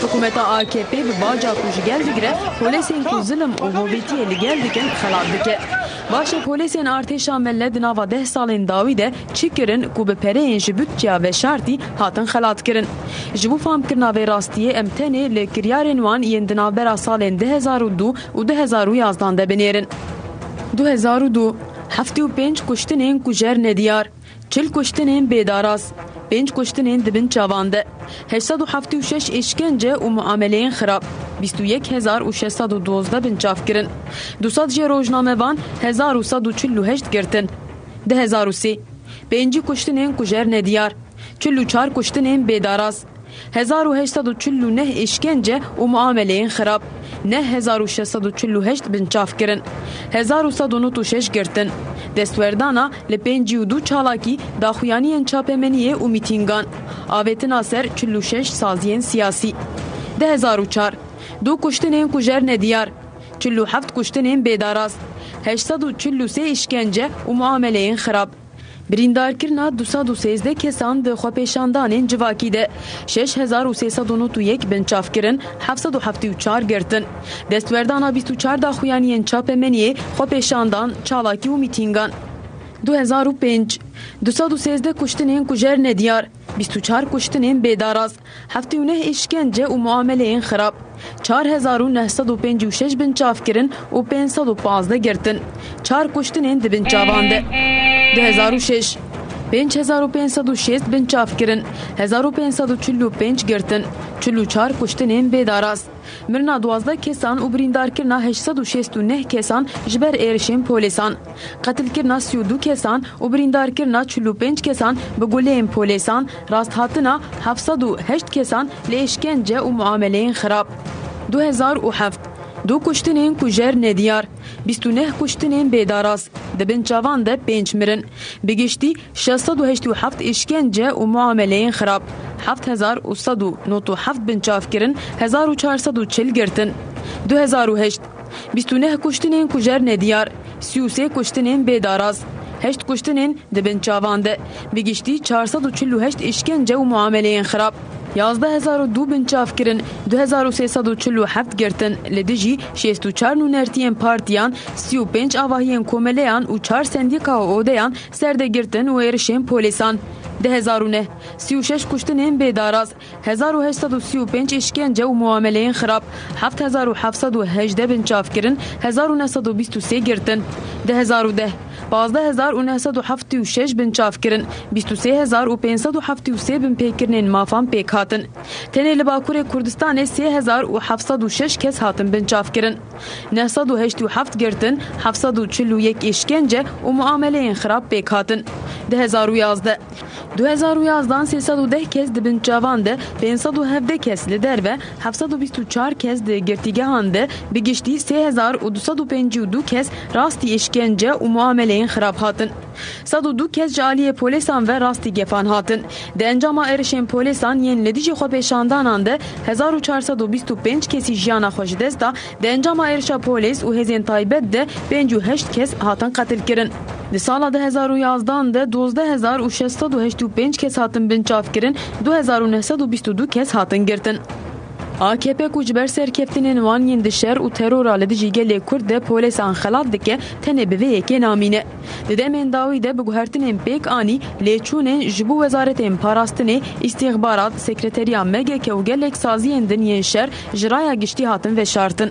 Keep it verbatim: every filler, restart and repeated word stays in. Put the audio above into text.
Hikûmeta A K P bi baca ku ji gel digire, polêsên ku zilim û hovêtiyê li gel dikin, xelat dike. Baş e, polêsên artêşa mele di nava deh salên dawî de çi kirin ku bi pereyên ji budçeya veşartî hatin xelatkirin? Ji bo famkirina vê rastiyê em tenê li kiryarên wan yên di navbera salên du hezar û du û du hezar û yazdan de binêrin. Du hezar û du, heftê û pênc kuştinên kujer nediyar, çil kuştinên bêdaraz, pênc kuştinên di bin çavan de, heşt sed û heftê û şeş êşkence û muameleyên xirab, bîst û yek hezar û şeş sed û dozdeh binçav kirin, du sed jê rojnamevan, hezar û sed û çil û heşt girtin. Du hezar û sê, pêncî kuştinên kujer nediyar, çil û çar kuştinên bêdaraz, hezar û heşt sed û çil û neh êşkence û muameleyên xirab, neh hezar û şeş sed û çil û heşt binçav kirin, hezar û sed û nod û şeş girtin, destwerdana li pêncî û du çalakî daxuyaniyên çapemeniyê û mîtîngan, avêtina ser çil û şeş saziyên siyasî. Du hezar û çar, du kuştinên kujer nediyar, çil û heft kuştinên bêdaraz, heşt sed û çil û sê îşkence û muameleyên xirab, birîndarkirina du sed û sêzdeh kesan di xwepêşandanên civakî de, şeş hezar û sê sed û nod û yek binçav kirin, heft sed û heftê û çar girtin, destwerdana bîst û çar daxuyaniyên çapemeniyê, xwepêşandan, çalakî û mîtîngan. Du hezar û pênc, du sed û sêzdeh kuştinên kujer nediyar, bîst û çar kuştinên bêdaraz, heftê û neh îşkence û muameleyên xirab, çar hezar û neh sed û pêncî û şeş binçav kirin û pênc sed û pazdeh girtin, çar kuştinên di bin çavan de. Du hezar û şeş, pênc hezar û pênc sed û şêst binçav kirin, hezar û pênc sed û çil û pênc girtin, çil û çar kuştinên bêdaraz, mirina duwazdeh kesan û birîndarkirina heşt sed û şêst û neh kesan ji ber êrişên polêsan, qetilkirina sî û du kesan û birîndarkirina çil û pênc kesan bi guleyên polêsan, rasthatina heft sed û heşt kesan li êşkence û muameleyên xirab. Du hezar û heft, du kuştinên kujer nediyar, bîst û neh kuştinên bêdaraz, di bin çavan de pênc mirin. Bi giştî şeş sed û heştê û heft îşkence û muameleyên xirab, heft hezar û sed û nod û heft binçav kirin, hezar û çar sed û çil girtin. Du hezar û heşt, bîst û neh kuştinên kujer nediyar, sî û sê kuştinên bêdaraz, heşt kuştinên di bin çavan de, bi giştî çar sed û çil û heşt îşkence û muameleyên xirab, yazdeh hezar û du binçav kirin, du hezar û sê sed û çil û heft girtin, li dijî şêst û çar nûnertiyên partiyan, sî û pênc avahiyên komeleyan û çar sendîka û odeyan ser de girtin û êrişên polêsan. Du hezar û neh, sî û şeş kuştinên bêdaraz, hezar û heşt sed û sî û pênc îşkence û muameleyên xirab, heft hezar û heft sed û hejdeh binçav kirin, hezar û neh sed û bîst û sê girtin. Du hezar û deh, pazdeh hezar û neh sed û heftê û şeş binçav kirin, bîst û sê hezar û pênc sed û heftê û sê binpêkirinên mafan pêk hatin. Tenê li Bakurê Kurdistanê sê hezar û heft sed û şeş kes hatin binçav kirin. Neh sed û heştê û heft girtin, heft sed û çil û yek îşkence û muameleyên xirab pêk hatin. Du hezar û yazdeh, du hezar û yazdan sê sed û deh kes di bin çavan de, pênc sed û hevdeh kes li derve, heft sed û bîst û çar kes di girtîgehan de, bi giştî sê hezar û du sed û pêncî û du kes rastî îşkence û muameleyên xirab hatin. Sed û du kes ji aliyê polêsan ve rastî gefan hatin. Di encama êrişên polêsan yên li dijî xwepêşandanan de hezar û çar sed û bîst û pênc kesî jiyana xwe ji dest da, di encama êrişa polês û hêzên taybet de pêncî û heşt kes hatin qetilkirin. Di sala du hezar û yazdan de dozdeh hezar û şeş sed û heştê û pênc kes hatin binçavkirin, du hezar û neh sed û bîst û du kes hatin girtin. A K P ku ji ber serkeftinên wan yên di şer û terora li dijî gelê Kurd de polêsan xelat dike, tenê bi vê yekê namîne. Di demên dawî de bi guhertinên pêk anî, lêçûnên ji bo wezaretên parastinê, îstîxbarat, sekreteriya M G K û gelek saziyên din yên şer ji raya giştî hatin veşartin.